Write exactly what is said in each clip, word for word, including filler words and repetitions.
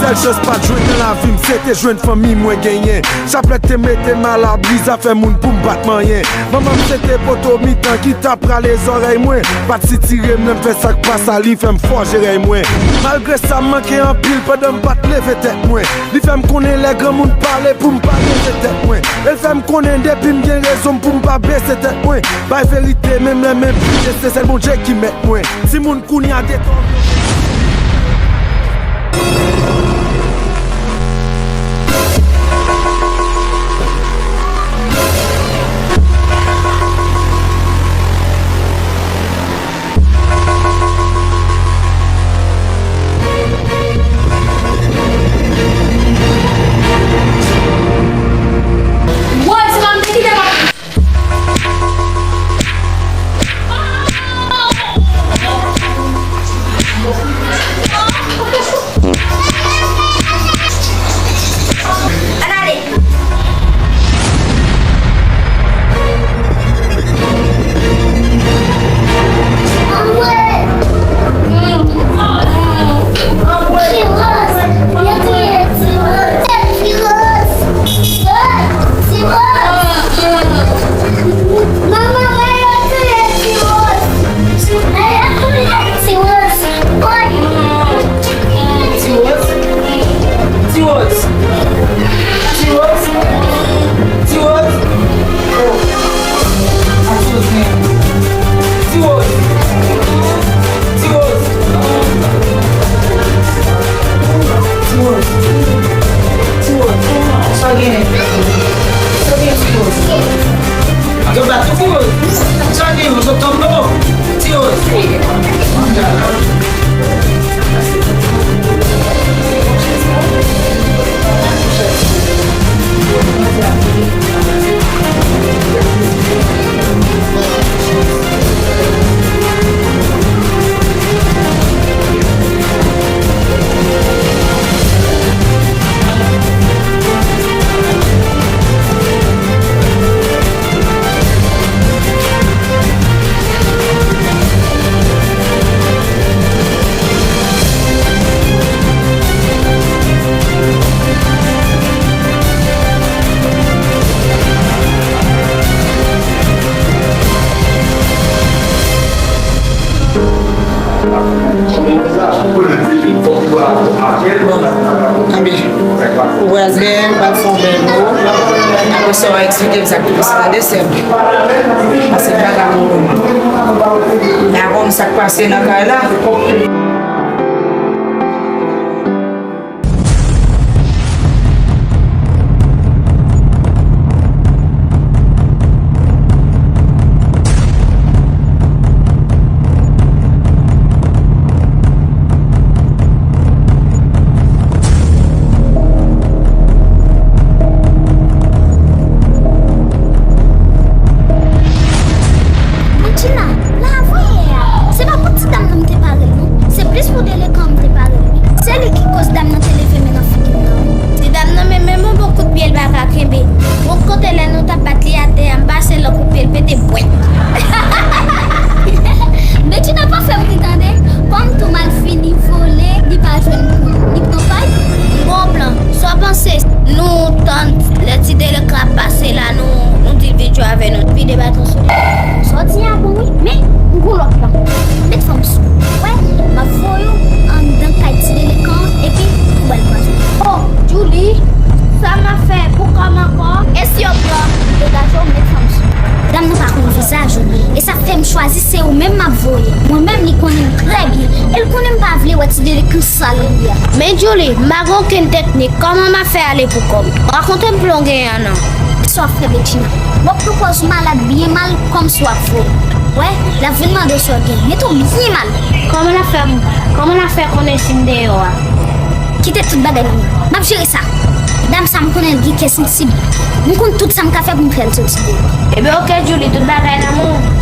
Sèl chans pa t jwenn nan lavi m, se te jwenn fanmi mwen genyen. Chaplèt te mete m alabri, zafè moun pou m pa t manyen. Manman m se te poto mitan ki t ap rale zòrèy mwen. Pa t sitire m, lè m fè sa k pa sa, li fè m fòje rèy mwen. Malgre sa, m manke anpil pandan m pa t leve tèt mwen. Li fè m konnen lè granmoun pale pou m pa leve tèt mwen. E l fè m konnen depi m gen rezon m pou m pa bese tèt mwen. Bay verite, menm lè m enplis, se sèl Bondye ki mèt mwen. Timoun kounye a detòne. Ti Woz. Ti Woz. Ti Woz. Ti Woz. Oh. A Ti Woz, men. Ti Woz. Ti Woz. Ti Woz. Ti Woz. Sa gen? Sa gen, Ti Woz? Yo bat ou, Ti Woz. Sa gen, yo sot tann non. Ti Woz. Ou pral bè, ou pral fè yon bèl mo. Apre sa, w a eksplike m sa k te pase nan desè m. Pase m pa ka mouri. N a konn sa k pase nan kay la. Regina, la voye a. Se pa pou ti dam nan m te pare l non. Se plis pou delekan m te pare l wi. Se li ki koz dam nan te leve men nan figi m nan wi. Ti dam nan men menm yon bon kout pye l pa ka kenbe. Bon kote lè nou t ap bat li atè a, m pase l kout pye l pete bwèt. Regina pa fè m ri tande. Kòm tou malfini vole, li pa jwenn kou. Li pran pay. M gon plan. Sa w panse? Nou tann lè ti delekan ap pase la, nou, nou di l vin jwe avè nou. Vide baton sou li. Sa w di a bon wi, men m gon lòt plan. Met fanm sou ou. Wè, m ap voye w anndan kay ti delekan an epi ou ba l pwazon. Oh, Julie, sa m ap fè pou kò m ankò? E si yo pran? Degaje w, met fanm sou ou. Dam nan pa konn vizaj ou, e sa fè m chwazi se ou menm m ap voye. Mwen menm li konnen m trè byen, e l konnen m pa vle wè ti delekan sal li a. Men Julie, m pa gen okenn teknik, kòman m ap fè ale pou kò m? Rakonte m plan w genyen an non. Sa w ap fè, Bedjina? W ap pran pòz malad byen mal kòmsi w ap voye. Wè, l ap vin mande w sa w gen. Mete w byen mal. Kòman n ap fè, kòman n ap fè konnen si m deyò a? Kite tout bagay nan men m. M ap jere sa. Dam sa, m konnen l gen kè sansib. M konn tout sa m ka fè pou m fè l soti deyò. Ebyen, oke, Julie, tout bagay nan men w.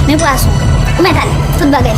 Men pwazon. Ou mèt ale. Tout bagay.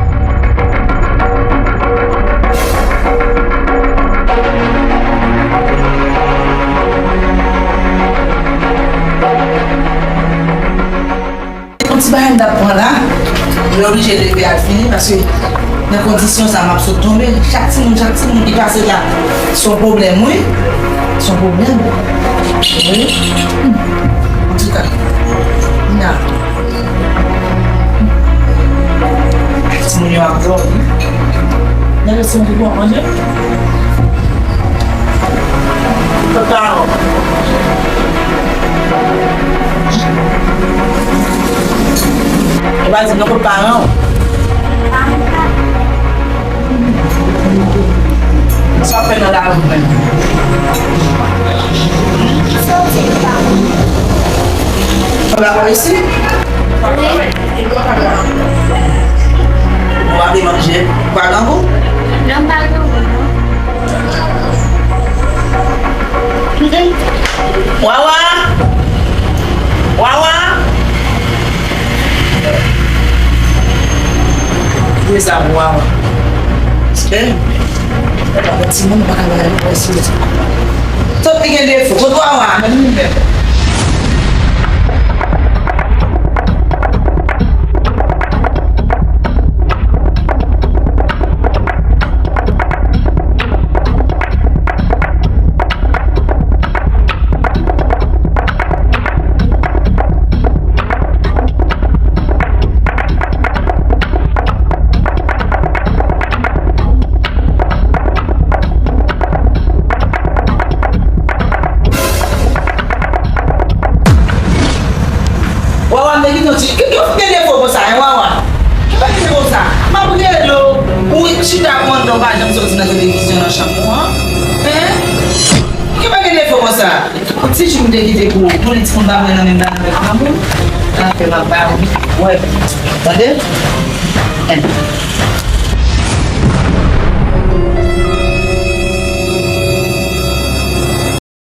Yon ti bagay m t ap pran la, mwen oblije leve al fini paske nan kondisyon sa m ap sot tonbe. Chak timoun, chak timoun ki pase la, se yon pwoblèm, wi. Se yon pwoblèm. Wi. Antouka, na. Timoun yo ap dòmi. Gade si moun ki pran manje. Papa. Ou pa di non kot paran w. Sa w fè nan lari menm? Soti pa. Ou la pa isi? Wi. Ou pa vle manje? Ou pa grangou? Non, m pa grangou, non. Wawa! Wawa! Ki sa pou Wawa? Eh? Yon timoun ou pa ka bay li prèske. Sot li gen defo. Kot Wawa? Menm li menm. Wawa, m te kite yon ti, ki, ki fout gen defo konsa, en, Wawa? Ki pa gen defo konsa? M ap rele w, ou chita pou anndan, w pa janm soti nan televizyon nan chanm ou an. En? Ki pa gen defo konsa? Yon ti jou m te kite pou, pou li, timoun pa mwen nan menm nan, nan granmoun. Nan fè m ap ba ou. Wè. Tande? En.